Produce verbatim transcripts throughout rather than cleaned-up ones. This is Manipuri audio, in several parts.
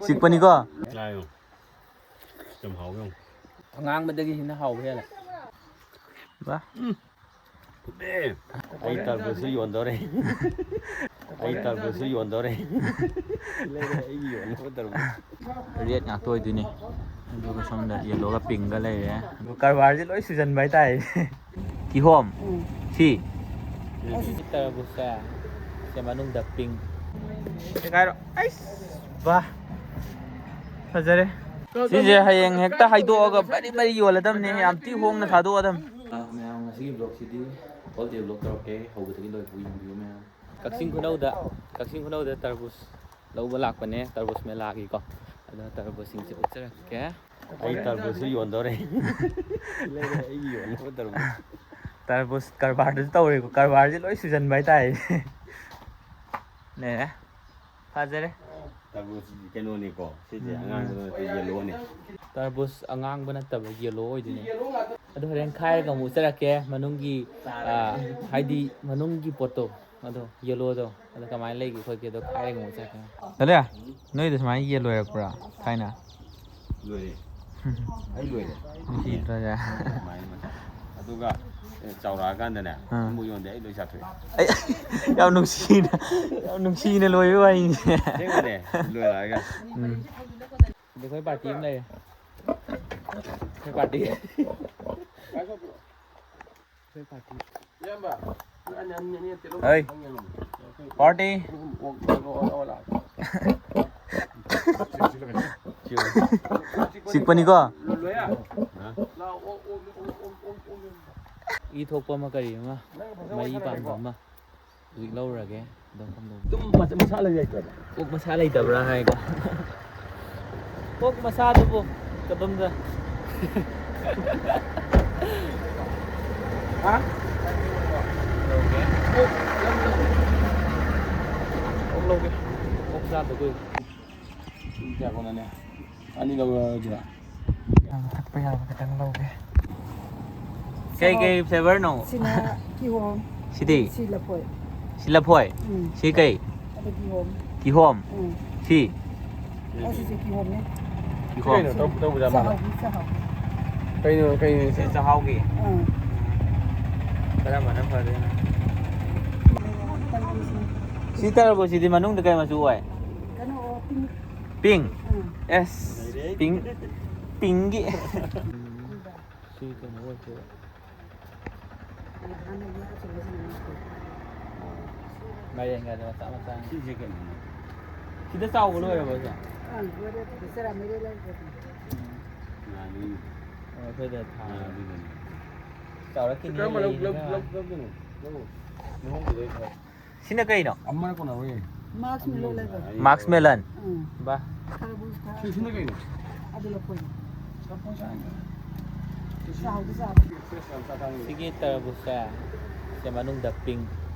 ꯆꯤꯛꯄꯅꯤꯀꯣ꯫ ꯆꯥꯌꯣ꯫ ꯌꯥꯝ ꯍꯥꯎꯋꯦ ꯌꯦꯡꯉꯣ꯫ ꯑꯉꯥꯡꯕꯗꯒꯤ ꯍꯦꯟꯅ ꯍꯥꯎꯕ ꯍꯦꯜꯂꯦ꯫ ꯕꯥ꯫ ꯑꯦ, ꯑꯩ ꯇꯔꯕꯨꯖꯁꯨ ꯌꯣꯟꯗꯧꯔꯦ꯫ ꯑꯩ ꯇꯔꯕꯨꯖꯁꯨ ꯌꯣꯟꯗꯧꯔꯦ꯫ ꯂꯩꯔꯦ, ꯑꯩꯒꯤ ꯌꯣꯟꯅꯕ ꯇꯔꯕꯨꯖ꯫ ꯔꯦꯠ ꯉꯥꯛꯇ ꯑꯣꯏꯗꯣꯏꯅꯦ꯫ ꯑꯗꯨꯒ ꯁꯣꯝꯗ ꯌꯦꯜꯂꯣꯒ ꯄꯤꯡꯒ ꯂꯩꯔꯦ꯫ ꯑꯗꯨ ꯀꯔꯕꯥꯔꯁꯦ ꯂꯣꯏ ꯁꯨꯖꯟꯕ ꯍꯥꯏꯇꯥꯔꯦ꯫ ꯀꯤꯍꯣꯝ꯫ ꯎꯝ꯫ ꯁꯤ꯫ ꯑꯁꯤ ꯇꯔꯕꯨꯖꯁꯦ꯫ ꯁꯤ ꯃꯅꯨꯡꯗ ꯄꯤꯡ꯫ ꯁꯦꯒꯥꯏꯔꯣ꯫ ꯑꯩꯁ! ꯕꯥ! ꯐꯖꯔꯦ꯫ ꯁꯤꯁꯦ ꯍꯌꯦꯡ ꯍꯦꯛꯇ ꯍꯥꯏꯗꯣꯛꯑꯒ ꯕꯔꯤ ꯕꯔꯤ ꯌꯣꯜꯂꯗꯝꯅꯦ꯫ ꯌꯥꯝ ꯊꯤ ꯍꯣꯡꯅ ꯊꯥꯗꯣꯛꯑꯗꯝ꯫ ꯑ, ꯃꯌꯥꯝ ꯉꯁꯤꯒꯤ vlogꯁꯤꯗꯤ all day vlog ꯇꯧꯔꯛꯀꯦ꯫ ꯍꯧꯕꯗꯒꯤ ꯂꯣꯏꯐꯥꯎ ꯌꯦꯡꯕꯤꯌꯨ ꯃꯌꯥꯝ꯫ ꯀꯛꯆꯤꯡ ꯈꯨꯅꯧꯗ, ꯀꯛꯆꯤꯡ ꯈꯨꯅꯧꯗ ꯇꯔꯕꯨꯖ ꯂꯧꯕ ꯂꯥꯛꯄꯅꯦ꯫ ꯇꯔꯕꯨꯖ ꯃꯦꯂꯥꯒꯤꯀꯣ꯫ ꯑꯗꯨꯅ ꯇꯔꯕꯨꯖꯁꯤꯡꯁꯦ ꯎꯠꯆꯔꯛꯀꯦ꯫ ꯑꯩ ꯇꯔꯕꯨꯖꯁꯨ ꯌꯣꯟꯗꯧꯔꯦ꯫ ꯂꯩꯔꯦ, ꯑꯩꯒꯤ ꯌꯣꯟꯅꯕ ꯇꯔꯕꯨꯖ꯫ ꯇꯔꯕꯨꯖ ꯀꯔꯕꯥꯔꯗꯨꯁꯨ ꯇꯧꯔꯦꯀꯣ꯫ ꯀꯔꯕꯥꯔꯁꯦ ꯂꯣꯏ ꯁꯨꯖꯟꯕ ꯍꯥꯏꯇꯥꯔꯦ꯫ ꯅꯦ꯫ ꯐꯖꯔꯦ꯫ ꯇꯔꯕꯨꯖ ꯀꯩꯅꯣꯅꯤꯀꯣ꯫ ꯁꯤꯁꯦ ꯎꯝ꯫ ꯑꯉꯥꯡꯕ ꯅꯠꯇꯦ, ꯌꯦꯜꯂꯣꯅꯦ꯫ ꯇꯔꯕꯨꯖ ꯑꯉꯥꯡꯕ ꯅꯠꯇꯕ ꯌꯦꯜꯂꯣ ꯑꯣꯏꯗꯣꯏꯅꯦ꯫ ꯑꯗꯨ ꯍꯣꯔꯦꯟ ꯈꯥꯏꯔꯒ ꯑꯃꯨꯛ ꯎꯠꯆꯔꯛꯀꯦ꯫ ꯃꯅꯨꯡꯒꯤ, ꯑ, ꯍꯥꯏꯗꯤ ꯃꯅꯨꯡꯒꯤ ꯄꯣꯠꯇꯣ꯫ ꯑꯗꯣ ꯌꯦꯜꯂꯣꯗꯣ, ꯑꯗꯣ ꯀꯃꯥꯏꯅ ꯂꯩꯒꯦ ꯈꯣꯠꯀꯦꯗꯣ ꯈꯥꯏꯔꯒ ꯑꯃꯨꯛ ꯆꯠꯈ꯭ꯔꯦ꯫ ꯆꯠꯂꯦ? ꯅꯣꯏꯗ ꯁꯨꯃꯥꯏꯅ ꯌꯦꯜ ꯂꯣꯏꯔꯛꯄ꯭ꯔꯥ ꯊꯥꯏꯅ? ꯂꯣꯏꯔꯦ꯫ ꯑꯩ ꯂꯣꯏꯔꯦ꯫ ꯅꯨꯡꯁꯤꯗ꯭ꯔꯣꯁꯦ? ꯑꯗꯨꯃꯥꯏꯅ ꯃꯆꯥ꯫ ꯑꯗꯨꯒ, ꯑꯦ, ꯆꯥꯎꯔꯛꯑꯀꯥꯟꯗꯅꯦ, ꯑꯥ꯫ ꯑꯃꯨꯛ ꯌꯣꯟꯗꯦ, ꯑꯩ ꯂꯣꯏ ꯆꯥꯊꯣꯛꯑꯦ꯫ ꯑꯩ, ꯌꯥꯝ ꯅꯨꯡꯁꯤꯅ, ꯌꯥꯝ ꯅꯨꯡꯁꯤꯅ ꯂꯣꯏꯕ ꯋꯥꯔꯤꯅꯤꯅꯦ꯫ ꯑꯁꯦꯡꯕꯅꯦ, ꯂꯣꯏꯔꯛꯑꯒ꯫ ꯎꯝ꯫ ꯑꯗꯣ ꯑꯩꯈꯣꯏ ꯄꯥꯔꯇꯤ ꯑꯃ ꯂꯩꯔꯦ꯫ ꯑꯩꯈꯣꯏ ꯄꯥꯔꯇꯤ꯫ ꯍꯩ꯫ ꯄꯥꯔꯇꯤ꯫ ꯆꯤꯛꯄꯅꯤꯀꯣ? ꯏ ꯊꯣꯛꯄ ꯑꯃ ꯀꯔꯤ ꯑꯃ, ꯃꯔꯤ ꯄꯥꯟꯕ ꯑꯃ꯫ ꯍꯧꯖꯤꯛ ꯂꯧꯔꯨꯔꯒꯦ꯫ ꯑꯗꯨꯝ ꯐꯝꯗꯧ꯫ ꯑꯗꯨꯝ ꯃꯁꯥ, ꯃꯁꯥ ꯂꯩ ꯂꯩꯇ꯭ꯔꯕ? ꯑꯣꯛ ꯃꯁꯥ ꯂꯩꯇꯕ꯭ꯔꯥ ꯍꯥꯏꯀꯣ? ꯑꯣꯛ ꯃꯁꯥꯗꯨꯕꯨ ꯀꯗꯣꯝꯗ? ꯍꯥ? ꯂꯧꯒꯦ꯫ ꯑꯣꯛ ꯂꯧꯒꯦ꯫ ꯑꯣꯛ ꯆꯥꯗ ꯀꯨꯏꯔꯦ꯫ ꯄꯨꯡ ꯀꯌꯥ ꯀꯣꯟꯅꯅꯤ? ꯑꯅꯤ ꯂꯧꯔꯁꯤꯔꯥ? ꯌꯥꯝ ꯊꯛꯄ ꯌꯥꯕ ꯈꯤꯇꯪ ꯂꯧꯒꯦ꯫ ꯀꯩ ꯀꯩ flavorꯅꯣ? ꯁꯤꯅ ꯀꯤꯍꯣꯝ꯫ ꯁꯤꯗꯤ? ꯁꯤ ꯂꯐꯣꯏ꯫ ꯁꯤ ꯂꯐꯣꯏ? ꯎꯝ꯫ ꯁꯤ ꯀꯩ? ꯑꯗꯨ ꯀꯤꯍꯣꯝ꯫ ꯀꯤꯍꯣꯝ꯫ ꯎꯝ꯫ ꯁꯤ꯫ ꯑꯁꯤꯁꯦ ꯀꯤꯍꯣꯝꯅꯦ꯫ ꯀꯤꯍꯣꯝ꯫ ꯀꯩꯅꯣ ꯇꯧ-, ꯇꯧꯕꯗ ꯃꯥꯜꯂꯦ꯫ ꯆꯥꯍꯥꯎꯒꯤ, ꯆꯥꯍꯥꯎ꯫ ꯀꯩꯅꯣ, ꯀꯩꯅꯣ ꯁꯤ? ꯁꯤ ꯆꯥꯍꯥꯎꯒꯤ꯫ ꯎꯝ꯫ ꯀꯔꯝꯕꯅ ꯐꯗꯣꯏꯅꯣ? ꯁꯤ ꯇꯔꯕꯨꯖꯁꯤꯗꯤ ꯃꯅꯨꯡꯗ ꯀꯩ ꯃꯆꯨ ꯑꯣꯏ? ꯀꯩꯅꯣ, ꯑꯣ, pink꯫ Pink? ꯎꯝ꯫ ꯑꯦꯁ, pink, pinkꯒꯤ꯫ ꯁꯤ ꯀꯩꯅꯣ ꯑꯣꯏꯗꯣꯏꯕ꯫ ꯃꯥꯏꯔꯦꯟꯒꯗꯣ ꯃꯆꯥ ꯃꯆꯥ꯫ ꯁꯤꯁꯦ ꯀꯩꯅꯣꯅꯦ? ꯁꯤꯗ ꯆꯥꯎꯕ ꯂꯣꯏꯔꯕꯣ ꯁꯦ? ꯑꯪ, ꯂꯣꯏꯔꯦ꯫ ꯆꯔꯥ ꯃꯩꯔꯦ ꯂꯩꯔꯦ꯫ ꯉꯥꯅꯨ꯫ ꯑꯣ, ꯑꯩꯈꯣꯏꯗ ꯊꯥ-, ꯉꯥꯅꯨꯗꯅꯦ꯫ ꯆꯥꯎꯔꯛꯈꯤꯅꯤ ꯀꯔꯝꯕ ꯂꯧ-, ꯍꯌꯦꯡ ꯂꯧ-, ꯈꯔ꯫ ꯂꯧꯗꯣꯏꯅꯣ? ꯂꯧ-, ꯂꯧꯍꯣꯡꯈꯤꯗꯣꯏ ꯈꯔ꯫ ꯁꯤꯅ ꯀꯩꯅꯣ? ꯑꯃꯅ ꯀꯣꯟꯅꯔꯣꯏꯌꯦ꯫ Marshmallow ꯂꯩꯕ꯫ Marshmallow꯫ ꯎꯝ꯫ ꯕꯥ꯫ ꯇꯔꯕꯨꯖ ꯈꯔ꯫ ꯁꯤ-, ꯁꯤꯅ ꯀꯩꯅꯣ? ꯑꯗꯨ ꯂꯐꯣꯏꯅꯤ꯫ ꯂꯐꯣꯏ ꯆꯥꯅꯤꯡꯉꯦ꯫ ꯆꯥꯎꯗꯤ ꯆꯥꯎ꯫ Fresh ꯌꯥꯝ ꯆꯥ ꯆꯥꯅꯤꯡꯉꯦ꯫ ꯁꯤꯒꯤ ꯇꯔꯕꯨꯖꯁꯦ, ꯁꯤ ꯃꯅꯨꯡꯗ pink꯫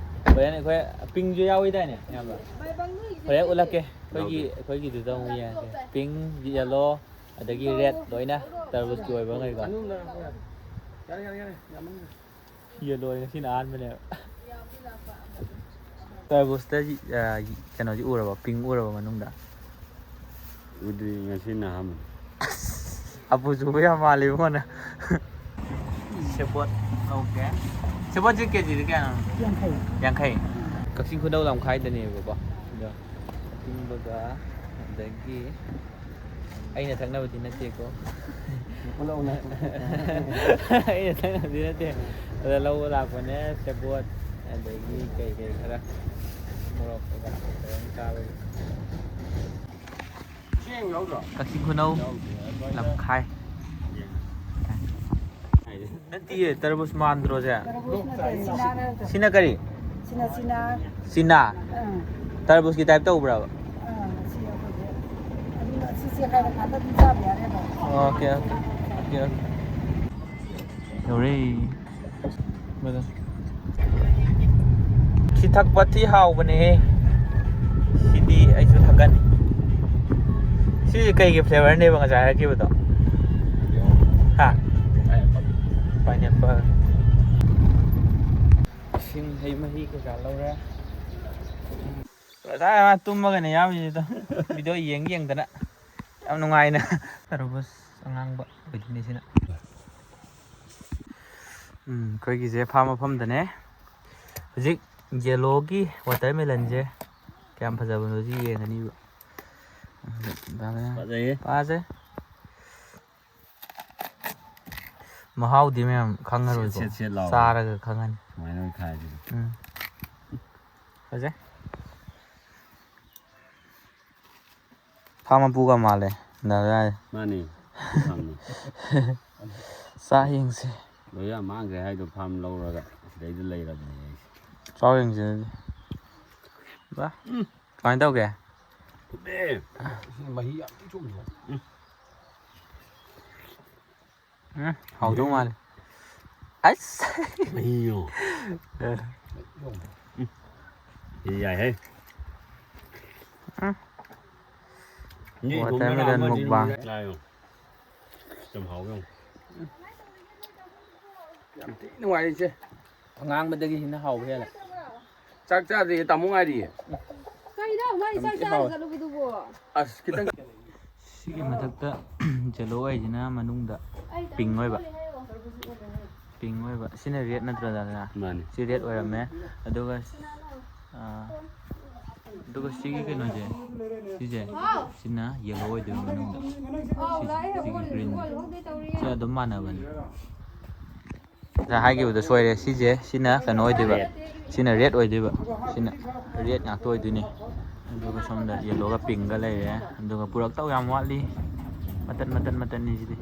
ꯍꯣꯔꯦꯟ ꯑꯩꯈꯣꯏ pinkꯁꯨ ꯌꯥꯎꯏꯗꯥꯏꯅꯦ, ꯏꯌꯥꯝꯕ? ꯍꯣꯔꯦꯟ ꯎꯠꯂꯛꯀꯦ꯫ ꯑꯩꯈꯣꯏꯒꯤ, ꯌꯥꯎꯗꯦ꯫ ꯑꯩꯈꯣꯏꯒꯤꯗꯨꯗ ꯑꯃꯨꯛ ꯌꯦꯡꯉꯒꯦ꯫ Pink, yellow, ꯑꯗꯒꯤ red ꯂꯣꯏꯅ ꯇꯔꯕꯨꯖꯀꯤ ꯑꯣꯏꯕ ꯉꯩꯀꯣ꯫ ꯌꯥꯔꯦ, ꯌꯥꯔꯦ, ꯌꯥꯔꯦ, ꯌꯥꯝꯃꯟꯈ꯭ꯔꯦ꯫ Yellowꯁꯦ ꯉꯁꯤꯅ ꯑꯍꯥꯟꯕꯅꯦꯕ꯫ ꯇꯔꯕꯨꯖꯇ, ꯑ, ꯀꯩꯅꯣꯁꯤ ꯎꯔꯕ? Pink ꯎꯔꯕ ꯃꯅꯨꯡꯗ? ꯎꯗ꯭ꯔꯤ, ꯉꯁꯤꯅ ꯑꯍꯥꯟꯕꯅꯤ꯫ ꯑꯁ, ꯑꯄꯨ ꯆꯨꯕ ꯌꯥꯝ ꯃꯥꯜꯂꯦ ꯏꯕꯨꯡꯉꯣꯅ꯫ ꯁꯦꯕꯣꯠ ꯂꯧꯒꯦ꯫ ꯁꯦꯕꯣꯠꯁꯦ ꯀꯦꯖꯤꯗ ꯀꯌꯥꯅꯣ? ꯌꯥꯡꯈꯩ꯫ ꯌꯥꯡꯈꯩ꯫ ꯀꯛꯆꯤꯡ ꯈꯨꯅꯧ ꯂꯝꯈꯥꯏꯗꯅꯦꯕꯀꯣ꯫ ꯑꯗꯣ ꯑꯇꯤꯡꯕꯒ, ꯑꯗꯒꯤ ꯑꯩꯅ ꯊꯛꯅꯕꯗꯤ ꯅꯠꯇꯦꯀꯣ꯫ ꯄꯨꯂꯞꯅ꯫ ꯑꯩꯅ ꯊꯛꯅꯕꯗꯤ ꯅꯠꯇꯦ꯫ ꯑꯗ ꯂꯧꯕ ꯂꯥꯛꯄꯅꯦ ꯁꯦꯕꯣꯠ, ꯑꯗꯒꯤ ꯀꯩ ꯀꯩ ꯈꯔ, ꯃꯣꯔꯣꯛ ꯀꯩꯀꯥ ꯈꯔ ꯆꯥꯕꯒꯤ꯫ ꯆꯦꯡ ꯌꯥꯎꯗ꯭ꯔꯣ? ꯀꯛꯆꯤꯡ ꯈꯨꯅꯧ ꯌꯥꯎꯗꯦ꯫ ꯑꯗꯨꯃꯥꯏꯅ ꯂꯝꯈꯥꯏ꯫ ꯌꯦꯡꯉꯦ꯫ ꯍꯥꯏꯗꯤ꯫ ꯅꯠꯇꯤꯌꯦ, ꯇꯔꯕꯨꯖ ꯃꯥꯟꯗ꯭ꯔꯣ ꯁꯦ? ꯇꯔꯕꯨꯖ ꯅꯠꯇꯦ, ꯆꯤꯅꯥ ꯍꯥꯏꯕꯗꯣ꯫ ꯁꯤꯅ ꯀꯔꯤ? ꯁꯤꯅ ꯆꯤꯅꯥ꯫ ꯆꯤꯅꯥ? ꯑꯥ꯫ ꯇꯔꯕꯨꯖꯀꯤ type ꯇꯧꯕ꯭ꯔꯕ? ꯑꯥ, ꯁꯤ ꯑꯩꯈꯣꯏꯒꯤ ꯑꯗꯨꯝ ꯑꯁꯤ ꯆꯦꯈꯥꯏꯔꯀꯥꯟꯗ ꯑꯗꯨꯝ ꯆꯥꯕ ꯌꯥꯔꯦꯕ꯫ Okay, okay. Okay, okay. ꯌꯧꯔꯦ꯫ ꯕ꯭ꯔꯗꯔ꯫ ꯁꯤ ꯊꯛꯄ ꯊꯤ ꯍꯥꯎꯕꯅꯦꯍꯦ꯫ ꯁꯤꯗꯤ ꯑꯩꯁꯨ ꯊꯛꯀꯅꯤ꯫ ꯁꯤꯁꯦ ꯀꯩꯒꯤ flavourꯅꯦꯕ ꯉꯁꯥꯏ ꯍꯥꯏꯔꯛꯈꯤꯕꯗꯣ? ꯍꯥ? Pineapple꯫ ꯏꯁꯤꯡ ꯍꯩ ꯃꯍꯤ ꯀꯩꯀꯥ ꯂꯧꯔꯦ꯫ ꯉꯁꯥꯏ ꯃꯥ ꯇꯨꯝꯃꯒꯅꯦ ꯌꯥꯎꯔꯤꯁꯤꯗꯣ꯫ ꯚꯤꯗꯤꯑꯣ ꯌꯦꯡ ꯌꯦꯡꯗꯅ ꯌꯥꯝ ꯅꯨꯡꯉꯥꯏꯅ꯫ ꯇꯔꯕꯨꯖ ꯑꯉꯥꯡꯕ ꯑꯣꯏꯗꯣꯏꯅꯦ ꯁꯤꯅ꯫ ꯎꯝ, ꯑꯩꯈꯣꯏꯒꯤꯁꯦ ꯐꯥꯔꯝ ꯃꯐꯝꯗꯅꯦ꯫ ꯍꯧꯖꯤꯛ ꯌꯦꯂꯣꯒꯤ ꯋꯥꯇꯔꯃꯦꯂꯟꯁꯦ ꯀꯌꯥꯝ ꯐꯖꯕꯅꯣ ꯁꯤ ꯌꯦꯡꯉꯅꯤꯕ꯫ ꯐꯖꯩꯌꯦ꯫ ꯐꯖꯩ꯫ ꯃꯍꯥꯎꯗꯤ ꯃꯌꯥꯝ ꯈꯪꯉꯔꯣꯏꯀꯣ꯫ ꯁꯦꯠ ꯁꯦꯠ ꯂꯥꯎꯕ꯫ ꯆꯥꯔꯒ ꯈꯪꯉꯅꯤ꯫ ꯁꯨꯃꯥꯏꯅ ꯑꯣꯏꯅ ꯈꯥꯏꯔꯁꯤꯗꯤ꯫ ꯎꯝ꯫ ꯐꯖꯩ꯫ ꯐꯥꯝ ꯃꯄꯨꯒ ꯃꯥꯜꯂꯦ꯫ ꯗꯥꯗꯥ꯫ ꯃꯥꯅꯤ꯫ ꯐꯥꯝꯅꯤ꯫ ꯆꯥ ꯌꯦꯡꯁꯦ꯫ ꯂꯣꯏ ꯌꯥꯝ ꯃꯥꯡꯈ꯭ꯔꯦ ꯍꯥꯏꯗꯣ ꯐꯥꯝ ꯂꯧꯔꯒ ꯁꯤꯗꯩꯗ ꯂꯩꯔꯕꯅꯦ ꯑꯩꯁꯦ꯫ ꯆꯥꯎ ꯌꯦꯡꯁꯦ ꯑꯗꯨꯗꯤ꯫ ꯕꯥ꯫ ꯎꯝ꯫ ꯀꯃꯥꯏꯅ ꯇꯧꯒꯦ? ꯊꯨꯝꯃꯦ꯫ ꯃꯍꯤ ꯌꯥꯝ ꯊꯤ ꯊꯨꯝꯃꯦ꯫ ꯎꯝ꯫ ꯎꯝ, ꯍꯥꯎꯗꯧ ꯃꯥꯜꯂꯦ꯫ ꯑꯁ! ꯃꯍꯤꯌꯣ꯫ ꯑꯦ꯫ ꯎꯝ꯫ ꯁꯤ ꯌꯥꯏꯍꯦ꯫ ꯎꯝ꯫ ꯃꯤ ꯊꯣꯡꯕꯅ watermelon ꯑꯃꯗꯤ mukbang꯫ ꯆꯥꯏꯌꯣ꯫ ꯌꯥꯝ ꯍꯥꯎꯋꯦ ꯌꯦꯡꯉꯣ꯫ ꯌꯥꯝ ꯊꯤ ꯅꯨꯡꯉꯥꯏꯔꯦ ꯏꯆꯦ꯫ ꯑꯉꯥꯡꯕꯗꯒꯤ ꯍꯦꯟꯅ ꯍꯥꯎꯕ ꯍꯦꯜꯂꯦ꯫ ꯆꯥꯛ ꯆꯥꯗ꯭ꯔꯤꯌꯦ, ꯇꯥꯃꯣ ꯉꯥꯏꯔꯤꯌꯦ꯫ ꯀꯩꯅꯣ? ꯃꯥꯏ ꯌꯥꯝ ꯆꯥꯛ ꯊꯤ ꯆꯥꯔ ꯍꯥꯎꯋꯦ꯫ ꯆꯠꯂꯨꯕꯗꯨꯕꯣ? ꯑꯁ, ꯈꯤꯇꯪ꯫ ꯁꯤꯒꯤ ꯃꯊꯛꯇ ꯖꯦꯂꯣ ꯑꯣꯏꯁꯤꯅ ꯃꯅꯨꯡꯗ ꯑꯩ pink ꯑꯣꯏꯕ꯫ ꯇꯔꯕꯨꯖ ꯑꯣꯜꯂꯦ ꯍꯥꯏꯔꯣ? Pink ꯑꯣꯏꯕ꯫ ꯁꯤꯅ red ꯅꯠꯇ꯭ꯔꯣ, ꯗꯥꯗꯥ? ꯃꯥꯅꯤ꯫ ꯁꯤ red ꯑꯣꯏꯔꯝꯃꯦ꯫ ꯑꯗꯨꯒ, ꯀꯅꯥꯅꯣ? ꯑꯥ, ꯑꯗꯨꯒ ꯁꯤꯒꯤ ꯀꯩꯅꯣꯁꯦ, ꯁꯤꯁꯦ, ꯍꯥꯎ꯫ ꯁꯤꯅ ꯌꯦꯂꯣ ꯑꯣꯏꯗꯣꯏꯕ ꯃꯅꯨꯡꯗ꯫ ꯑꯥꯎ, ꯁꯤ, ꯂꯥꯛꯑꯦ꯫ ꯁꯤꯒꯤ ꯍꯣꯏ, green꯫ ꯍꯣꯏ, ꯍꯣꯏ, ꯇꯧꯔꯤꯌꯦ꯫ ꯁꯤ ꯑꯗꯨꯝ ꯃꯥꯟꯅꯕꯅꯤ꯫ ꯉꯁꯥꯏ ꯍꯥꯏꯈꯤꯕꯗꯣ ꯁꯣꯏꯔꯦ꯫ ꯁꯤꯁꯦ, ꯁꯤꯅ ꯀꯩꯅꯣ ꯑꯣꯏꯗꯣꯏꯕ꯫ ꯁꯤꯅ red ꯑꯣꯏꯗꯣꯏꯕ꯫ ꯁꯤꯅ red ꯉꯥꯛꯇ ꯑꯣꯏꯗꯣꯏꯅꯤ꯫ ꯑꯗꯨꯒ ꯁꯣꯝꯗ ꯌꯦꯂꯣꯒ pinkꯒ ꯂꯩꯔꯦ꯫ ꯑꯗꯨꯒ ꯄꯨꯔꯛꯇꯧ ꯌꯥꯝ ꯋꯥꯠꯂꯤ꯫ ꯃꯇꯠ, ꯃꯇꯠ, ꯃꯇꯠꯅꯤ ꯁꯤꯗꯤ꯫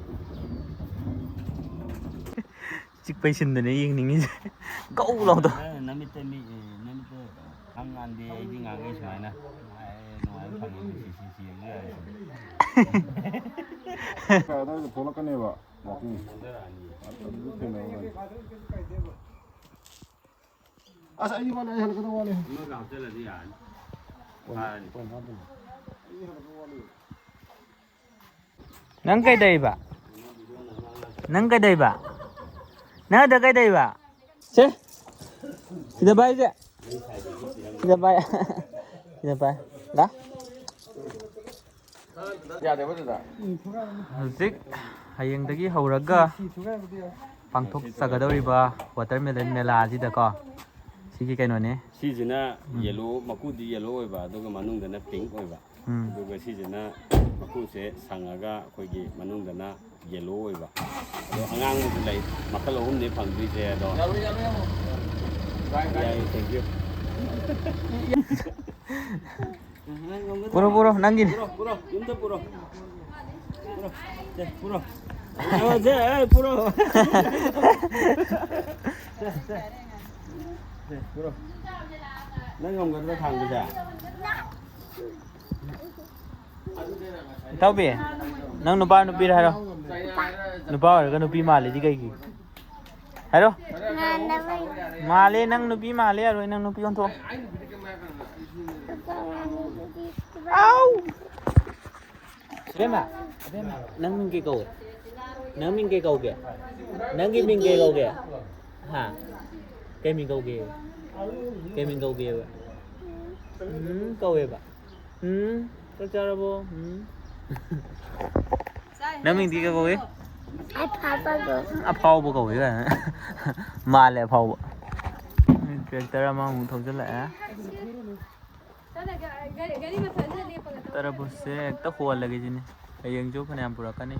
ꯆꯤꯛꯄꯩ ꯁꯤꯟꯗꯅꯦ ꯌꯦꯡꯅꯤꯡꯉꯤꯁꯦ꯫ ꯒꯧ ꯂꯥꯎꯗ꯫ ꯅꯪ ꯅꯃꯤꯠꯇ ꯃꯤ, ꯑꯦ, ꯅꯃꯤꯠꯇ ꯈꯪ ꯉꯥꯟꯗꯦ ꯑꯩꯗꯤ ꯉꯥꯡꯉꯦ ꯁꯨꯃꯥꯏꯅ꯫ ꯅꯨꯡꯉꯥꯏ, ꯅꯨꯡꯉꯥꯏꯕ ꯐꯪꯉꯦ, ꯁꯤ, ꯁꯤ, ꯁꯤ ꯌꯦꯡꯕ ꯌꯥꯔꯦ꯫ ꯑꯗꯨꯋꯥꯏꯗ ꯊꯣꯛꯂꯛꯀꯅꯦꯕ, walking꯫ ꯑꯗꯨꯗ ꯊꯦꯡꯅꯔꯝꯒꯅꯤ꯫ ꯑꯁ, ꯑꯩꯗꯤ ꯋꯥꯠꯂꯤ, ꯑꯩ ꯍꯜꯂꯛꯀꯗꯧ ꯋꯥꯠꯂꯤ꯫ ꯑꯃꯒ ꯍꯥꯞꯆꯜꯂꯗꯤ ꯌꯥꯔꯅꯤ꯫ ꯐꯥꯔꯅꯤ꯫ ꯑꯩꯗꯤ ꯍꯜꯂꯛꯀꯗꯧ ꯋꯥꯠꯂꯤ꯫ ꯅꯪ ꯀꯩꯗꯧꯏꯕ? ꯅꯪ ꯀꯩꯗꯧꯏꯕ? ꯅꯪ ꯑꯗ ꯀꯩꯗꯧꯏꯕ? ꯁꯦ, ꯁꯤꯗ ꯚꯥꯏꯁꯦ꯫ ꯁꯤꯗ ꯚꯥꯏ꯫ ꯁꯤꯗ ꯄꯥꯏ꯫ ꯂꯥ꯫ ꯌꯥꯗꯦꯕ ꯑꯗꯨꯗ꯫ ꯍꯧꯖꯤꯛ ꯍꯌꯦꯡꯗꯒꯤ ꯍꯧꯔꯒ ꯄꯥꯡꯊꯣꯛꯆꯒꯗꯧꯔꯤꯕ ꯋꯥꯇꯔꯃꯦꯂꯟ ꯃꯦꯂꯥꯁꯤꯗꯀꯣ, ꯁꯤꯒꯤ ꯀꯩꯅꯣꯅꯦ꯫ ꯁꯤꯁꯤꯅ ꯎꯝ꯫ ꯌꯦꯂꯣ, ꯃꯀꯨꯗꯤ ꯌꯦꯂꯣ ꯑꯣꯏꯕ, ꯑꯗꯨꯒ ꯃꯅꯨꯡꯗꯅ ꯄꯤꯡ ꯑꯣꯏꯕ꯫ ꯎꯝ꯫ ꯑꯗꯨꯒ ꯁꯤꯁꯤꯅ ꯃꯀꯨꯁꯦ ꯁꯪꯉꯒ ꯑꯩꯈꯣꯏꯒꯤ ꯃꯅꯨꯡꯗꯅ ꯌꯦꯂꯣ ꯑꯣꯏꯕ꯫ ꯑꯗꯣ ꯑꯉꯥꯡꯕꯁꯨ ꯂꯩ, ꯃꯈꯜ ꯑꯍꯨꯝꯅꯦ ꯐꯪꯗꯣꯏꯁꯦ꯫ ꯑꯗꯣ ꯌꯥꯏ, thank you꯫ ꯄꯨꯔꯣ, ꯄꯨꯔꯣ, ꯅꯪꯒꯤꯅꯤ꯫ ꯄꯨꯔꯣ, ꯄꯨꯔꯣ, ꯌꯨꯝꯗ ꯄꯨꯔꯣ꯫ ꯄꯨꯔꯣ꯫ ꯁꯦ, ꯄꯨꯔꯣ꯫ ꯑ, ꯁꯦ, ꯑꯦ, ꯄꯨꯔꯣ꯫ ꯁꯦ, ꯁꯦ꯫ ꯁꯦ, ꯄꯨꯔꯣ꯫ ꯅꯪ ꯉꯝꯒꯗ꯭ꯔꯣ ꯊꯥꯡꯕꯁꯦ? ꯏꯇꯥꯎꯕꯤ, ꯅꯪ ꯅꯨꯄꯥ ꯅꯨꯄꯤꯔ ꯍꯥꯏꯔꯣ? ꯅꯨꯄꯥ ꯑꯣꯏꯔꯒ ꯅꯨꯄꯤ ꯃꯥꯜꯂꯤꯗꯤ ꯀꯩꯒꯤ? ꯍꯥꯏꯔꯣ꯫ ꯃꯥꯜꯂꯦ, ꯅꯪ ꯅꯨꯄꯤ ꯃꯥꯜꯂꯦ, ꯌꯥꯔꯣꯏ, ꯅꯪ ꯅꯨꯄꯤ ꯑꯣꯟꯊꯣꯛꯑꯣ꯫ ꯑꯥꯎ! ꯏꯕꯦꯝꯃ, ꯏꯕꯦꯝꯃ, ꯅꯪ ꯃꯤꯡ ꯀꯩ ꯀꯧꯏ? ꯅꯪ ꯃꯤꯡ ꯀꯩ ꯀꯧꯒꯦ? ꯅꯪꯒꯤ ꯃꯤꯡ ꯀꯩ ꯀꯧꯒꯦ? ꯍꯥ? ꯀꯩ ꯃꯤꯡ ꯀꯧꯒꯦ? ꯀꯩ ꯃꯤꯡ ꯀꯧꯒꯦꯕ? ꯎꯝ ꯀꯧꯋꯦꯕ꯫ ꯎꯝ, ꯆꯥꯛ ꯆꯥꯔꯕꯣ? ꯎꯝ꯫ ꯅꯪ ꯃꯤꯡꯗꯤ ꯀꯩ ꯀꯧꯏ? ꯑꯐꯥꯕ ꯀꯧꯏ꯫ ꯑꯐꯥꯎꯕ ꯀꯧꯏ ꯀꯥꯏꯅ꯫ ꯃꯥꯜꯂꯦ ꯑꯐꯥꯎꯕ꯫ ꯇ꯭ꯔꯦꯛꯇꯔ ꯑꯃꯃꯨꯛ ꯊꯧꯖꯤꯜꯂꯛꯑꯦ꯫ ꯇꯔꯕꯨꯁꯁꯦ ꯍꯦꯛꯇ ꯍꯣꯜꯂꯒꯦ ꯁꯤꯅꯤ꯫ ꯍꯌꯦꯡꯁꯨ ꯐꯅꯌꯥꯝ ꯄꯨꯔꯛꯀꯅꯤ꯫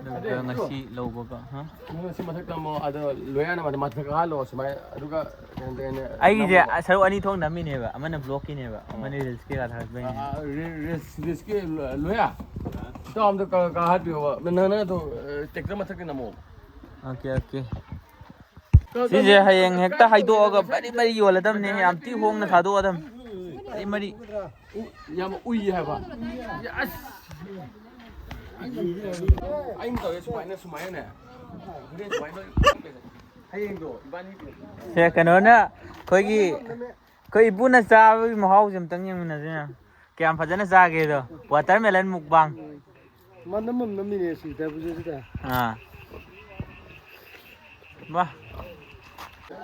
ꯑꯗꯨꯒ ꯉꯁꯤ ꯂꯧꯕꯒ, ꯍꯥ? ꯅꯪ ꯁꯤ ꯃꯊꯛꯇ ꯑꯃꯨꯛ, ꯑꯗꯣ ꯂꯣꯌꯥꯅ ꯃꯊꯛ ꯀꯥꯍꯜꯂꯣ ꯁꯨꯃꯥꯏꯅ, ꯑꯗꯨꯒ ꯀꯩꯅꯣ, ꯀꯩꯅꯣ, ꯑꯩꯒꯤꯁꯦ ꯅꯝꯃꯣꯕ꯫ ꯁꯔꯨꯛ ꯑꯅꯤ ꯊꯣꯛꯅ ꯅꯝꯃꯤꯅꯦꯕ, ꯑꯃꯅ ꯕ꯭ꯂꯣꯛꯀꯤꯅꯦꯕ, ꯑꯃꯅ ꯔꯤꯜꯁꯀꯤ ꯊꯥꯒꯠꯄꯩꯅꯦ꯫ ꯑꯥ, ꯑꯥ, ꯔꯤ-, ꯔꯤꯜꯁ, ꯔꯤꯜꯁꯀꯤ ꯂꯣ-, ꯂꯣꯌꯥ? ꯏꯇꯥꯎ ꯑꯝꯇ ꯀꯥ-, ꯀꯥꯍꯠꯄꯤꯌꯣꯕ꯫ ꯅꯪ, ꯅꯪ ꯑꯗꯨ, ꯑ, ꯇ꯭ꯔꯦꯛꯇꯔ ꯃꯊꯛꯀꯤ ꯅꯝꯃꯣ꯫ Okay, okay. ꯁꯤꯁꯦ ꯍꯌꯦꯡ ꯍꯦꯛꯇ ꯍꯥꯏꯗꯣꯛꯑꯒ ꯃꯔꯤ ꯃꯔꯤ ꯌꯣꯜꯂꯗꯝꯅꯦ, ꯌꯥꯝ ꯊꯤ ꯍꯣꯡꯅ ꯊꯥꯗꯣꯛꯑꯗꯝ꯫ ꯃꯔꯤ ꯃꯔꯤ꯫ ꯎ-, ꯌꯥꯝ ꯎꯏ ꯍꯥꯏꯕ꯫ ꯑꯁ! ꯑꯩꯅ ꯇꯧꯋꯦ ꯁꯨꯃꯥꯏꯅ, ꯁꯨꯃꯥꯏꯅꯅꯦ꯫ ꯍꯣꯔꯦꯟ ꯁꯨꯃꯥꯏꯅ ꯍꯌꯦꯡꯗꯣ ꯏꯕꯥꯅꯤ ꯁꯦ, ꯀꯩꯅꯣꯅ ꯑꯩꯈꯣꯏꯒꯤ, ꯑꯩꯈꯣꯏ ꯏꯄꯨꯅ ꯆꯥꯕꯒꯤ ꯃꯍꯥꯎꯁꯦ ꯑꯝꯇꯪ ꯌꯦꯡꯃꯤꯟꯅꯁꯦ꯫ ꯀꯌꯥꯝ ꯐꯖꯅ ꯆꯥꯒꯦꯗꯣ꯫ Watermelon mukbang꯫ ꯃꯥ ꯅꯝꯃꯝ ꯅꯝꯃꯤꯅꯦ ꯁꯤ ꯇꯔꯕꯨꯖꯁꯤꯗ꯫ ꯑꯥ꯫ ꯃꯥ꯫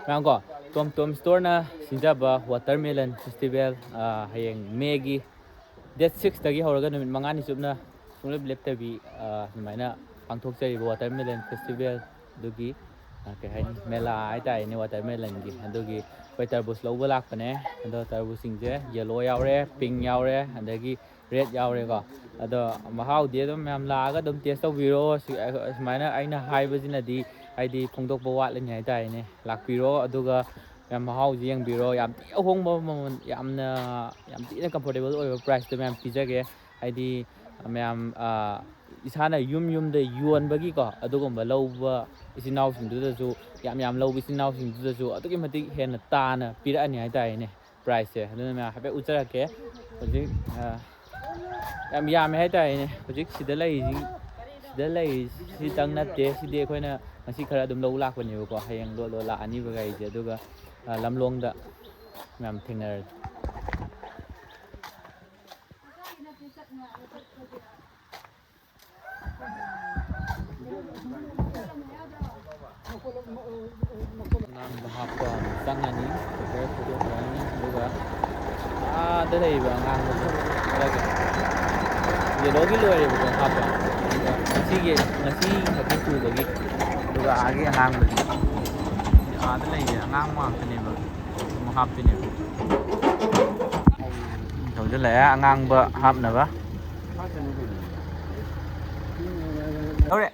ꯉꯥꯏꯈꯣꯀꯣ꯫ ꯇꯣꯝ ꯇꯣꯝ ꯁ꯭ꯇꯣꯔꯅ ꯁꯤꯟꯖꯕ ꯋꯥꯇꯔꯃꯦꯂꯟ ꯐꯦꯁꯇꯤꯚꯦꯜ, ꯑ, ꯍꯌꯦꯡ ꯃꯦꯒꯤ ꯗꯦꯠ ꯁꯤꯛꯁꯇꯒꯤ ꯍꯧꯔꯒ ꯅꯨꯃꯤꯠ ꯃꯉꯥꯅꯤ ꯆꯨꯞꯅ ꯁꯨꯡꯂꯦꯞ ꯂꯦꯞꯇꯕꯤ, ꯑ, ꯑꯗꯨꯃꯥꯏꯅ ꯄꯥꯡꯊꯣꯛꯆꯔꯤꯕ ꯋꯥꯇꯔꯃꯦꯂꯟ ꯐꯦꯁꯇꯤꯚꯦꯜ ꯑꯗꯨꯒꯤ, ꯑ, ꯀꯩ ꯍꯥꯏꯅꯤ, ꯃꯦꯂꯥ ꯍꯥꯏꯇꯥꯔꯦꯅꯦ, ꯋꯥꯇꯔꯃꯦꯂꯟꯒꯤ꯫ ꯑꯗꯨꯒꯤ ꯑꯩꯈꯣꯏ ꯇꯔꯕꯨꯖ ꯂꯧꯕ ꯂꯥꯛꯄꯅꯦ꯫ ꯑꯗꯣ ꯇꯔꯕꯨꯖꯁꯤꯡꯁꯦ ꯌꯦꯂꯣ ꯌꯥꯎꯔꯦ, ꯄꯤꯡ ꯌꯥꯎꯔꯦ, ꯑꯗꯒꯤ ꯔꯦꯠ ꯌꯥꯎꯔꯦꯀꯣ꯫ ꯑꯗꯣ ꯃꯍꯥꯎꯗꯤ ꯑꯗꯨꯝ ꯃꯌꯥꯝ ꯂꯥꯛꯑꯒ ꯑꯗꯨꯝ ꯇꯦꯁ ꯇꯧꯕꯤꯔꯣ꯫ ꯁꯤ-, ꯁꯨꯃꯥꯏꯅ ꯑꯩꯅ ꯍꯥꯏꯕꯁꯤꯅꯗꯤ ꯍꯥꯏꯗꯤ ꯐꯣꯡꯗꯣꯛꯄ ꯋꯥꯠꯂꯅꯤ ꯍꯥꯏꯇꯥꯔꯦꯅꯦ꯫ ꯂꯥꯛꯄꯤꯔꯣ, ꯑꯗꯨꯒ ꯃꯌꯥꯝ ꯃꯍꯥꯎꯁꯤ ꯌꯦꯡꯕꯤꯔꯣ꯫ ꯌꯥꯝ ꯊꯤ ꯑꯍꯣꯡꯕ ꯃꯃꯜ, ꯌꯥꯝꯅ, ꯌꯥꯝ ꯊꯤꯅ ꯀꯝꯐꯣꯔꯇꯦꯕꯜ ꯑꯣꯏꯕ ꯄ꯭ꯔꯥꯏꯁꯇ ꯃꯌꯥꯝ ꯄꯤꯖꯒꯦ꯫ ꯍꯥꯏꯗꯤ ꯃꯌꯥꯝ, ꯑ, ꯏꯁꯥꯅ ꯌꯨꯝ ꯌꯨꯝꯗ ꯌꯣꯟꯕꯒꯤꯀꯣ, ꯑꯗꯨꯒꯨꯝꯕ ꯂꯧꯕ ꯏꯆꯤꯟ ꯏꯅꯥꯎꯁꯤꯡꯗꯨꯗꯁꯨ, ꯌꯥꯝ ꯌꯥꯝ ꯂꯧꯕ ꯏꯆꯤꯟ ꯏꯅꯥꯎꯁꯤꯡꯗꯨꯗꯁꯨ ꯑꯗꯨꯛꯀꯤ ꯃꯇꯤꯛ ꯍꯦꯟꯅ ꯇꯥꯅ ꯄꯤꯔꯛꯑꯅꯤ ꯍꯥꯏꯇꯥꯔꯦꯅꯦ꯫ ꯄ꯭ꯔꯥꯏꯁꯁꯦ꯫ ꯑꯗꯨꯅ ꯃꯌꯥꯝ ꯍꯥꯏꯐꯦꯠ ꯎꯠꯆꯔꯛꯀꯦ꯫ ꯍꯧꯖꯤꯛ, ꯑ, ꯌꯥꯝ ꯌꯥꯝꯃꯦ ꯍꯥꯏꯇꯥꯔꯦꯅꯦ꯫ ꯍꯧꯖꯤꯛ ꯁꯤꯗ ꯂꯩꯔꯤꯁꯤ, ꯁꯤꯗ ꯂꯩꯔꯤꯁꯤꯇꯪ ꯅꯠꯇꯦ꯫ ꯁꯤꯗꯤ ꯑꯩꯈꯣꯏꯅ ꯉꯁꯤ ꯈꯔ ꯑꯗꯨꯝ ꯂꯧ ꯂꯥꯛꯄꯅꯦꯕꯀꯣ꯫ ꯍꯌꯦꯡ ꯂꯣꯠ ꯂꯣꯠ ꯂꯥꯛꯑꯅꯤꯕ ꯒꯥꯔꯤꯁꯦ꯫ ꯑꯗꯨꯒ, ꯑ, ꯂꯝꯂꯣꯡꯗ ꯃꯌꯥꯝ ꯊꯦꯡꯅꯔꯁꯤ꯫ ꯑꯉꯥꯡꯕ ꯍꯥꯞꯄ ꯑꯃꯨꯛ ꯆꯪꯉꯅꯤ, ꯄꯦꯄꯔ ꯊꯧꯗꯣꯛꯈ꯭ꯔꯅꯤ, ꯑꯗꯨꯒ ꯑꯥꯗ ꯂꯩꯕ ꯑꯉꯥꯡꯕꯗꯣ ꯈꯔꯒ, ꯌꯦꯂꯣꯒꯤ ꯂꯣꯏꯔꯦꯕꯀꯣ ꯍꯥꯞꯄ, ꯑꯗꯨꯒ ꯉꯁꯤꯒꯤ, ꯉꯁꯤ ꯈꯛꯀꯤ ꯄꯨꯕꯒꯤ, ꯑꯗꯨꯒ ꯑꯥꯒꯤ ꯑꯉꯥꯡꯕꯁꯦ, ꯑꯥꯗ ꯂꯩꯕ ꯑꯉꯥꯡꯕ ꯉꯥꯛꯇꯅꯦꯕ꯫ ꯑꯃꯨꯛ ꯍꯥꯞꯇꯣꯏꯅꯦꯕ꯫ ꯇꯧꯁꯤꯜꯂꯛꯑꯦ ꯑꯉꯥꯡꯕ ꯍꯥꯞꯅꯕ꯫ ꯂꯧꯔꯦ꯫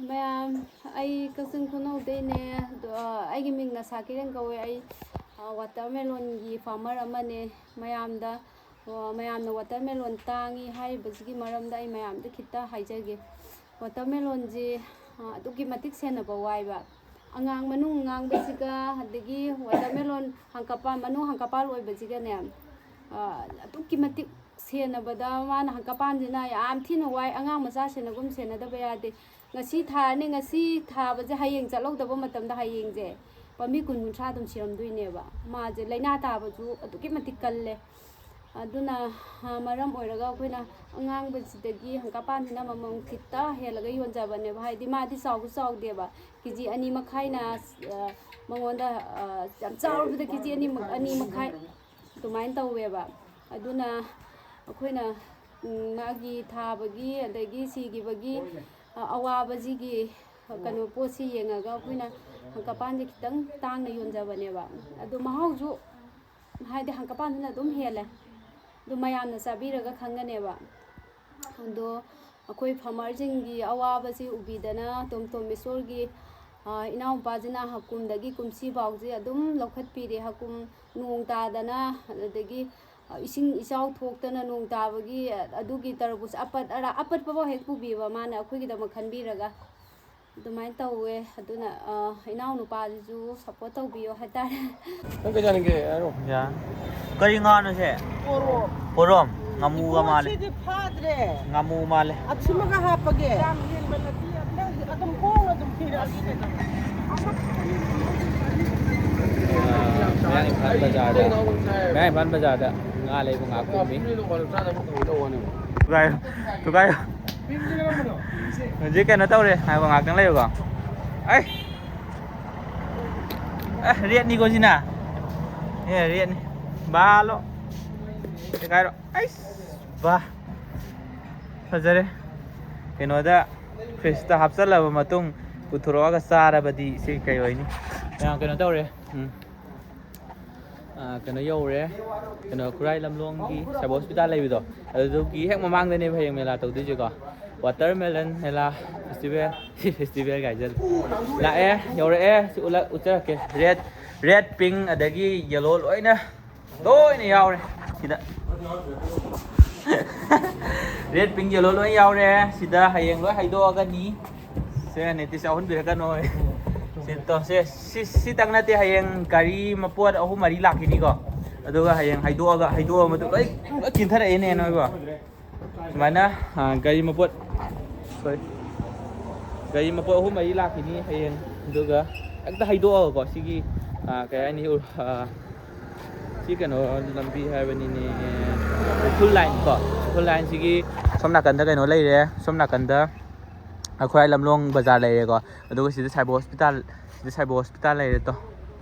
ꯃꯌꯥꯝ, ꯑꯩ ꯀꯛꯆꯤꯡ ꯈꯨꯅꯧꯗꯩꯅꯦ꯫ ꯑꯗꯣ, ꯑꯩꯒꯤ ꯃꯤꯡ ꯅꯁꯥ ꯀꯤꯔꯟ ꯀꯧꯋꯦ꯫ ꯑꯩ, ꯑ, ꯋꯥꯇꯔꯃꯦꯂꯣꯟꯒꯤ ꯐꯥꯔꯃꯔ ꯑꯃꯅꯦ꯫ ꯃꯌꯥꯝꯗ, ꯑ, ꯃꯌꯥꯝꯅ ꯋꯥꯇꯔꯃꯦꯂꯣꯟ ꯇꯥꯡꯉꯤ ꯍꯥꯏꯔꯤꯕꯁꯤꯒꯤ ꯃꯔꯝꯗ ꯑꯩ ꯃꯌꯥꯝꯗ ꯈꯤꯇ ꯍꯥꯏꯖꯒꯦ꯫ ꯋꯥꯇꯔꯃꯦꯂꯣꯟꯁꯤ, ꯑ, ꯑꯗꯨꯛꯀꯤ ꯃꯇꯤꯛ ꯁꯦꯟꯅꯕ ꯋꯥꯏꯕ꯫ ꯑꯉꯥꯡ ꯃꯅꯨꯡ ꯉꯥꯡꯕꯁꯤꯒ, ꯑꯗꯒꯤ ꯋꯥꯇꯔꯃꯦꯂꯣꯟ ꯍꯪꯀꯄꯥꯜ, ꯃꯅꯨꯡ ꯍꯪꯀꯄꯥꯜ ꯑꯣꯏꯕꯁꯤꯒꯅꯦ, ꯑ, ꯑꯗꯨꯛꯀꯤ ꯃꯇꯤꯛ ꯁꯦꯟꯅꯕꯗ ꯃꯥꯅ ꯍꯪꯀꯄꯥꯟꯁꯤꯅ ꯌꯥꯝ ꯊꯤꯅ ꯋꯥꯏ꯫ ꯑꯉꯥꯡ ꯃꯆꯥ ꯁꯦꯟꯅꯒꯨꯝ ꯁꯦꯟꯅꯗꯕ ꯌꯥꯗꯦ꯫ ꯉꯁꯤ ꯊꯥꯔꯅꯤ, ꯉꯁꯤ ꯊꯥꯕꯁꯦ ꯍꯌꯦꯡ ꯆꯠꯍꯧꯗꯕ ꯃꯇꯝꯗ ꯍꯌꯦꯡꯁꯦ ꯄꯥꯝꯕꯤ ꯀꯨꯟ ꯀꯨꯟꯊ꯭ꯔꯥ ꯑꯗꯨꯝ ꯁꯤꯔꯝꯗꯣꯏꯅꯦꯕ꯫ ꯃꯥꯁꯦ ꯂꯥꯏꯅꯥ ꯇꯥꯕꯁꯨ ꯑꯗꯨꯛꯀꯤ ꯃꯇꯤꯛ ꯀꯜꯂꯦ꯫ ꯑꯗꯨꯅ ꯃꯔꯝ ꯑꯣꯏꯔꯒ ꯑꯩꯈꯣꯏꯅ ꯑꯉꯥꯡꯕꯁꯤꯗꯒꯤ ꯍꯪꯒꯥꯄꯥꯟꯁꯤꯅ ꯃꯃꯜ ꯈꯤꯇ ꯍꯦꯜꯂꯒ ꯌꯣꯟꯖꯕꯅꯦꯕ꯫ ꯍꯥꯏꯗꯤ ꯃꯥꯗꯤ ꯆꯥꯎꯁꯨ ꯆꯥꯎꯗꯦꯕ, ꯀꯦ ꯖꯤ ꯑꯅꯤ ꯃꯈꯥꯏꯅ ꯃꯉꯣꯟꯗ, ꯌꯥꯝ ꯆꯥꯎꯔꯕꯗ ꯀꯦ ꯖꯤ ꯑꯅꯤ, ꯑꯅꯤ ꯃꯈꯥꯏ ꯑꯗꯨꯃꯥꯏꯅ ꯇꯧꯋꯦꯕ꯫ ꯑꯗꯨꯅ ꯑꯩꯈꯣꯏꯅ ꯃꯥꯒꯤ ꯊꯥꯕꯒꯤ ꯑꯗꯒꯤ ꯁꯤꯈꯤꯕꯒꯤ ꯑꯋꯥꯕꯁꯤꯒꯤ ꯀꯩꯅꯣ ꯄꯣꯠꯁꯤ ꯌꯦꯡꯉꯒ ꯑꯩꯈꯣꯏꯅ ꯍꯪꯒꯄꯥꯟꯁꯦ ꯈꯤꯇꯪ ꯇꯥꯡꯅ ꯌꯣꯟꯖꯕꯅꯦꯕ꯫ ꯑꯗꯣ ꯃꯍꯥꯎꯁꯨ ꯍꯥꯏꯗꯤ ꯍꯪꯒꯄꯥꯟꯗꯨꯅ ꯑꯗꯨꯝ ꯍꯦꯜꯂꯦ꯫ ꯑꯗꯨ ꯃꯌꯥꯝꯅ ꯆꯥꯕꯤꯔꯒ ꯈꯪꯒꯅꯦꯕ꯫ ꯑꯗꯣ ꯑꯩꯈꯣꯏ ꯐꯥꯔꯃꯔꯁꯤꯡꯒꯤ ꯑꯋꯥꯕꯁꯤ ꯎꯕꯤꯗꯅ ꯇꯣꯝ ꯇꯣꯝ ꯏꯁꯣꯔꯒꯤ ꯏꯅꯥꯎꯅꯨꯄꯥꯁꯤꯅ ꯍꯀꯨꯝꯗꯒꯤ ꯀꯨꯝꯁꯤ ꯐꯥꯎꯁꯦ ꯑꯗꯨꯝ ꯂꯧꯈꯠꯄꯤꯔꯦ꯫ ꯍꯀꯨꯝ ꯅꯣꯡ ꯇꯥꯗꯅ, ꯑꯗꯒꯤ ꯏꯁꯤꯡ ꯏꯆꯥꯎ ꯊꯣꯛꯇꯅ ꯅꯣꯡ ꯇꯥꯕꯒꯤ ꯑꯗꯨꯒꯤ ꯇꯔꯕꯨꯖ ꯑꯄꯠ ꯑꯔꯥ ꯑꯄꯠꯄꯐꯥꯎ ꯍꯦꯛ ꯄꯨꯕꯤꯕ ꯃꯥꯅ ꯑꯩꯈꯣꯏꯒꯤꯗꯃꯛ ꯈꯟꯕꯤꯔꯒ꯫ ꯑꯗꯨꯃꯥꯏꯅ ꯇꯧꯋꯦ꯫ ꯑꯗꯨꯅ ꯏꯅꯥꯎꯅꯨꯄꯥꯁꯤꯁꯨ ꯁꯞꯄꯣꯔꯠ ꯇꯧꯕꯤꯌꯣ ꯍꯥꯏꯇꯥꯔꯦ꯫ ꯅꯪ ꯀꯩ ꯆꯥꯅꯤꯡꯒꯦ ꯍꯥꯏꯔꯣ꯫ ꯌꯥ꯫ ꯀꯔꯤ ꯉꯥꯅꯣ ꯁꯦ? ꯄꯣꯔꯣꯝ꯫ ꯄꯣꯔꯣꯝ꯫ ꯉꯥꯃꯨꯒ ꯃꯥꯜꯂꯦ꯫ ꯁꯤꯗꯤ ꯐꯥꯗ꯭ꯔꯦ꯫ ꯉꯥꯃꯨ ꯃꯥꯜꯂꯦ꯫ ꯑꯁꯤꯃꯒ ꯍꯥꯞꯄꯒꯦ꯫ ꯅꯪ ꯑꯗꯨꯝ ꯍꯣꯡꯅ ꯑꯗꯨꯝ ꯄꯤꯔꯛꯑꯒꯦ ꯀꯩꯅꯣ꯫ ꯃꯌꯥꯡ ꯏꯝꯐꯥꯜ ꯕꯖꯥꯔꯗ, ꯃꯌꯥꯡ ꯏꯝꯐꯥꯜ ꯕꯖꯥꯔꯗ ꯉꯥ ꯂꯩꯕ ꯉꯥꯏꯍꯥꯛ ꯀꯨꯝꯃꯤ꯫ ꯊꯨꯒꯥꯏꯌꯣ, ꯊꯨꯒꯥꯏꯌꯣ꯫ ꯍꯧꯖꯤꯛ ꯀꯩꯅꯣ ꯇꯧꯔꯦ, ꯉꯥꯏꯈꯣ, ꯉꯥꯏꯍꯥꯛꯇꯪ ꯂꯩꯌꯨꯀꯣ꯫ ꯑꯩ ꯑꯦ, ꯔꯦꯠꯅꯤꯀꯣ ꯁꯤꯅ꯫ ꯑꯦ, ꯔꯦꯠꯅꯤ꯫ ꯕꯥꯂꯣ꯫ ꯁꯦꯒꯥꯏꯔꯣ꯫ ꯑꯩꯁ! ꯕꯥ꯫ ꯐꯖꯔꯦ꯫ ꯀꯩꯅꯣꯗ ꯐ꯭ꯔꯤꯖꯇ ꯍꯥꯞꯆꯜꯂꯕ ꯃꯇꯨꯡ ꯄꯨꯊꯣꯔꯛꯑꯒ ꯆꯥꯔꯕꯗꯤ ꯁꯤ ꯀꯩ ꯑꯣꯏꯅꯤ? ꯌꯥꯝ ꯀꯩꯅꯣ ꯇꯧꯔꯦ꯫ ꯎꯝ꯫ ꯑ, ꯀꯩꯅꯣ ꯌꯧꯔꯦ꯫ ꯀꯩꯅꯣ, ꯈꯨꯔꯥꯏ ꯂꯝꯂꯣꯡꯒꯤ ꯁꯥꯏꯕꯣ ꯍꯣꯁꯄꯤꯇꯥꯜ ꯂꯩꯕꯗꯣ, ꯑꯗꯨꯗꯨꯒꯤ ꯍꯦꯛ ꯃꯃꯥꯡꯗꯅꯦꯕ ꯍꯌꯦꯡ ꯃꯦꯂꯥ ꯇꯧꯗꯣꯏꯁꯦꯀꯣ꯫ ꯋꯥꯇꯔꯃꯦꯂꯟ ꯃꯦꯂꯥ ꯐꯦꯁꯇꯤꯚꯦꯜ, ꯐꯦꯁꯇꯤꯚꯦꯜ ꯍꯥꯏꯖꯜꯂꯦ꯫ ꯂꯥꯛꯑꯦ, ꯌꯧꯔꯛꯑꯦ꯫ ꯁꯤ ꯎꯠꯂ-, ꯎꯠꯆꯔꯛꯀꯦ꯫ ꯔꯦꯠ, ꯔꯦꯠ, ꯄꯤꯡ, ꯑꯗꯒꯤ ꯌꯦꯂꯣ ꯂꯣꯏꯅ, ꯂꯣꯏꯅ ꯌꯥꯎꯔꯦ ꯁꯤꯗ꯫ ꯔꯦꯠ, ꯄꯤꯡ, ꯌꯦꯂꯣ ꯂꯣꯏ ꯌꯥꯎꯔꯦ ꯁꯤꯗ꯫ ꯍꯌꯦꯡ ꯂꯣꯏ ꯍꯩꯗꯣꯛꯑꯒꯅꯤ꯫ ꯁꯦ, ꯅꯤꯇꯤꯁ ꯌꯥꯎꯍꯟꯕꯤꯔꯛꯀꯅꯣ꯫ ꯁꯤ ꯇꯧ-, ꯁꯦ, ꯁꯤ, ꯁꯤꯇꯪ ꯅꯠꯇꯦ, ꯍꯌꯦꯡ ꯒꯥꯔꯤ ꯃꯄꯣꯠ ꯑꯍꯨꯝ ꯃꯔꯤ ꯂꯥꯛꯈꯤꯅꯤꯀꯣ꯫ ꯑꯗꯨꯒ ꯍꯌꯦꯡ ꯍꯩꯗꯣꯛꯑꯒ, ꯍꯩꯗꯣꯛꯑ ꯃꯇꯨꯡ ꯂꯣꯏ, ꯂꯣꯏ ꯆꯤꯟꯊꯔꯛꯑꯦꯅꯦ ꯅꯣꯏꯕꯣ꯫ ꯁꯨꯃꯥꯏꯅ, ꯑ, ꯒꯥꯔꯤ ꯃꯄꯣꯠ, ꯁꯣꯔꯤ, ꯒꯥꯔꯤ ꯃꯄꯣꯠ ꯑꯍꯨꯝ ꯃꯔꯤ ꯂꯥꯛꯈꯤꯅꯤ ꯍꯌꯦꯡ꯫ ꯑꯗꯨꯒ ꯍꯦꯛꯇ ꯍꯩꯗꯣꯛꯑꯒꯀꯣ, ꯁꯤꯒꯤ, ꯑ, ꯀꯩ ꯍꯥꯏꯅꯤ, ꯎ-, ꯑ, ꯁꯤ ꯀꯩꯅꯣ ꯂꯝꯕꯤ ꯍꯥꯏꯕꯅꯤꯅꯦ, ꯎꯈ꯭ꯔꯨꯜ ꯂꯥꯏꯟ ꯀꯣ, ꯎꯈ꯭ꯔꯨꯜ ꯂꯥꯏꯟꯁꯤꯒꯤ ꯁꯣꯝ ꯅꯥꯀꯟꯗ ꯀꯩꯅꯣ ꯂꯩꯔꯦ, ꯁꯣꯝ ꯅꯥꯀꯟꯗ ꯑꯩꯈꯣꯏ ꯂꯝꯂꯣꯡ ꯕꯖꯥꯔ ꯂꯩꯔꯦꯀꯣ꯫ ꯑꯗꯨꯒ ꯁꯤꯗ ꯁꯥꯏꯕꯣ ꯍꯣꯁꯄꯤꯇꯥꯜ, ꯁꯤꯗ ꯁꯥꯏꯕꯣ ꯍꯣꯁꯄꯤꯇꯥꯜ ꯂꯩꯔꯦ ꯇꯣ꯫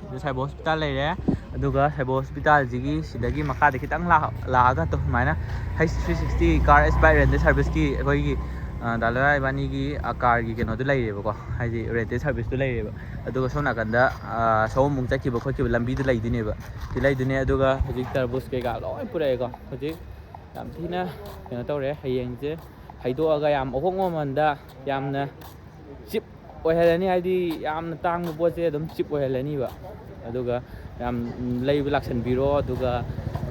ꯁꯤꯗ ꯁꯥꯏꯕꯣ ꯍꯣꯁꯄꯤꯇꯥꯜ ꯂꯩꯔꯦ꯫ ꯑꯗꯨꯒ ꯁꯥꯏꯕꯣ ꯍꯣꯁꯄꯤꯇꯥꯜꯁꯤꯒꯤ ꯁꯤꯗꯒꯤ ꯃꯈꯥꯗ ꯈꯤꯇꯪ ꯂꯥꯛ-, ꯂꯥꯛꯑꯒ ꯇꯣ ꯁꯨꯃꯥꯏꯅ H three sixty car as bike rental serviceꯀꯤ ꯑꯩꯈꯣꯏꯒꯤ, ꯑ, ꯗꯥ ꯂꯣꯌꯥ ꯏꯕꯥꯅꯤꯒꯤ, ꯑ, ꯀꯥꯔꯒꯤ ꯀꯩꯅꯣꯗꯣ ꯂꯩꯔꯦꯕꯀꯣ, ꯍꯥꯏꯗꯤ rental serviceꯇꯣ ꯂꯩꯔꯦꯕ꯫ ꯑꯗꯨꯒ ꯁꯣꯝ ꯅꯥꯀꯟꯗ, ꯑ, ꯁꯑꯣꯝꯕꯨꯡ ꯆꯠꯈꯤꯕ ꯈꯣꯠꯈꯤꯕ ꯂꯝꯕꯤꯗꯣ ꯂꯩꯗꯣꯏꯅꯦꯕ꯫ ꯁꯤ ꯂꯩꯗꯣꯏꯅꯦ꯫ ꯑꯗꯨꯒ ꯍꯧꯖꯤꯛ ꯇꯔꯕꯨꯖ ꯀꯩꯀꯥ ꯂꯣꯏ ꯄꯨꯔꯛꯑꯦꯀꯣ꯫ ꯍꯧꯖꯤꯛ ꯌꯥꯝ ꯊꯤꯅ ꯀꯩꯅꯣ ꯇꯧꯔꯦ꯫ ꯍꯌꯦꯡꯁꯦ ꯍꯩꯗꯣꯛꯑꯒ ꯌꯥꯝ ꯑꯍꯣꯡꯕ ꯃꯃꯜꯗ ꯌꯥꯝꯅ ꯆꯤꯞ ꯑꯣꯏꯍꯜꯂꯅꯤ, ꯍꯥꯏꯗꯤ ꯌꯥꯝꯅ ꯇꯥꯡꯕ ꯄꯣꯠꯁꯦ ꯑꯗꯨꯝ ꯆꯤꯞ ꯑꯣꯏꯍꯜꯂꯅꯤꯕ꯫ ꯑꯗꯨꯒ ꯃꯌꯥꯝ ꯂꯩꯕ ꯂꯥꯛꯁꯟꯕꯤꯔꯣ, ꯑꯗꯨꯒ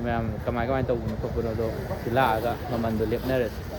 ꯃꯌꯥꯝ ꯀꯃꯥꯏ ꯀꯃꯥꯏꯅ ꯇꯧꯕꯅꯣ ꯈꯣꯠꯄꯅꯣꯗꯣ ꯁꯤ ꯂꯥꯛꯑꯒ ꯃꯃꯜꯗꯣ ꯂꯦꯞꯅꯔꯁꯤ꯫